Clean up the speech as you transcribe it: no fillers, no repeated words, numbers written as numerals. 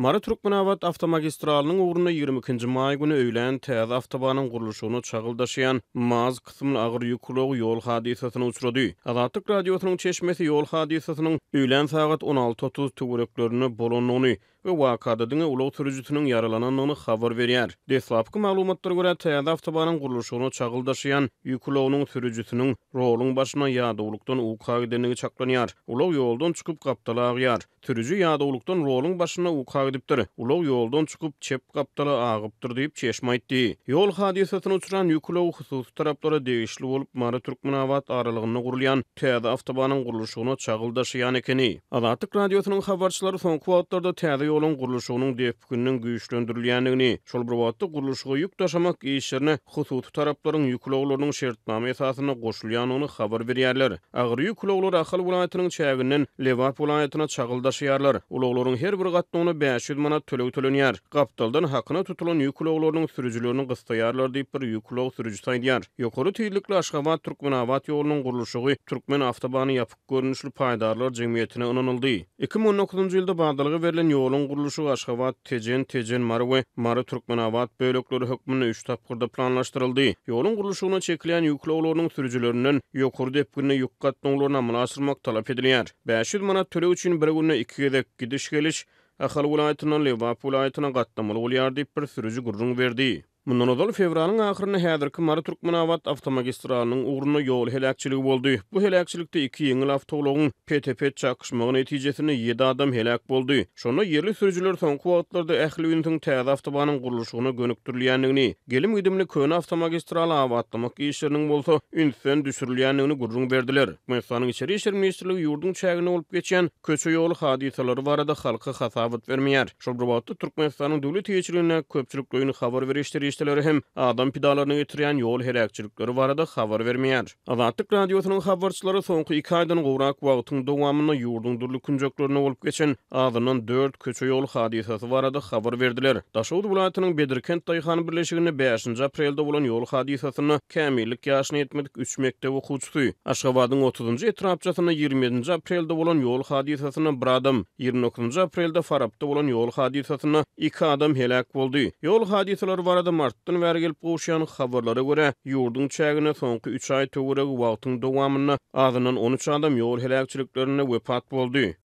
Mary-Türkmenabat awtomagistralynyň ugrunda 22-nji maý güni öýlän täze awtobanyň gurluşygyna çagyl daşaýan MAZ kysymly agyr ýük ulagy ýol hadysasyna uçrady. Azatlyk Radiosynyň çeşmesi ýol hadysasynyň öýlän sagat 16:30 töwereklerinde bolandygyny we wakada diňe ulag sürüjisiniň ýaralanandygyny habar berýär. Deslapky maglumatlara görä, täze awtobanyň gurluşygyna çagyl daşaýan ýük ulagynyň sürüjisiniň roluň başyna ýadawlykdan uka gidendigi çaklanýar. Ulag ýoldan çykyp, gapdala agýar. Sürüji ýadawlykdan roluň başynda uka gidipdir. Ulag ýoldan çykyp, çep gapdala agypdyr diýip, çeşme aýtdy. Ýol hadysasyna uçran ýük ulagy hususy taraplara degişli bolup, Mary-Türkmenabat aralygynda gurulýan täze awtobanyň gurluşygyna çagyl daşaýan ekeni. Azatlyk Radiosynyň habarçylary soňky wagtlarda täze ýoluň gurluşygynyň depgininiň güýçlendirilýändigini, şol bir wagtda gurluşyga ýük daşamak işlerine hususy taraplaryň ýük ulaglarynyň şertnama esasynda goşulýandygyny habar berýärler. Agyr ýük ulaglary Ahal welaýatynyň çäginden Lebap welaýatyna çagyl daşaýarlar. Ulaglaryň her bir gatnawyna 500 manat töleg tölenýär. Gapdaldan hakyna tutulan ýük ulaglarynyň sürüjilerini gyssaýarlar diýip, bir ýük ulag sürüjisi aýdýar. Ýokary tizlikli Aşgabat, Türkmenabat ýolunyň gurluşygy Türkmen awtobany ýapyk görnüşli paýdarlar jemgyýetine ynanyldy. 2019-njy ýylda badalga berlen ýoluň gurluşygy Aşgabat, Tejen, Tejen, Mary we Mary, Türkmenabat bölekleri hökmünde üç tapgyrda planlaşdyryldy. Ýoluň gurluşygyna çekilýän ýük ulaglarynyň sürüjilerinden ýokary depginde ýük gatnawlaryny amala aşyrmak talap edilýär. 500 manat töleg üçin bir günde iki gezek gidiş-geliş Ahal welaýatyndan Lebap welaýatyna gatnamaly bolýar diýip, bir sürüji gürrüň berdi. Mundan ozal, fewralyň ahyrynda häzirki Mary-Türkmenabat awtomagistralynyň ugrunda ýol heläkçiligi boldy. Bu heläkçilikde iki ýeňil awtoulagyň pete-pet çakyşmagy netijesinde ýedi adam heläk boldy. Şonda ýerli sürüjiler soňky wagtlarda ähli ünsüň täze awtobanyň gurluşygyna gönükdirilýändigini, gelim-gidimli köne awtomagistraly abatlamak işleriniň bolsa ünsden düşürilýändigini gürrüň berdiler. Türkmenistanyň Içeri işler ministrligi ýurduň çäginde bolup geçýän köçe-ýol hadysalary barada halka hasabat bermeýär. Şol bir wagtda, Türkmenistanyň döwlet eýeçiligindäki köpçülikleýin habar beriş serişdeleri hem adam pidalaryna getirýän ýol heläkçilikleri barada habar bermeýär. Azatlyk Radiosynyň habarçylary soňky iki aýdan gowrak wagtyň dowamynda ýurduň dürli künjeklerinde bolup geçen azyndan dört köçe-ýol hadysasy barada habar berdiler. Daşoguz welaýatynyň Bedirkent daýhan birleşiginde bäşinji aprelde bolan ýol hadysasynda kämillik ýaşyna ýetmedik üç mekdep okuwçysy, Aşgabadyň otuzynjy etrapçasynda 27-nji aprelde bolan ýol hadysasynda bir adam, 29-njy aprelde Farapda bolan ýol hadysasynda iki adam heläk boldy. Ýol hadysalary barada martdan bäri gelip gowuşýan habarlara görä, ýurduň çäginde soňky üç aý töweregi wagtyň dowamynda azyndan 13 adam ýol heläkçiliklerinde wepat boldy.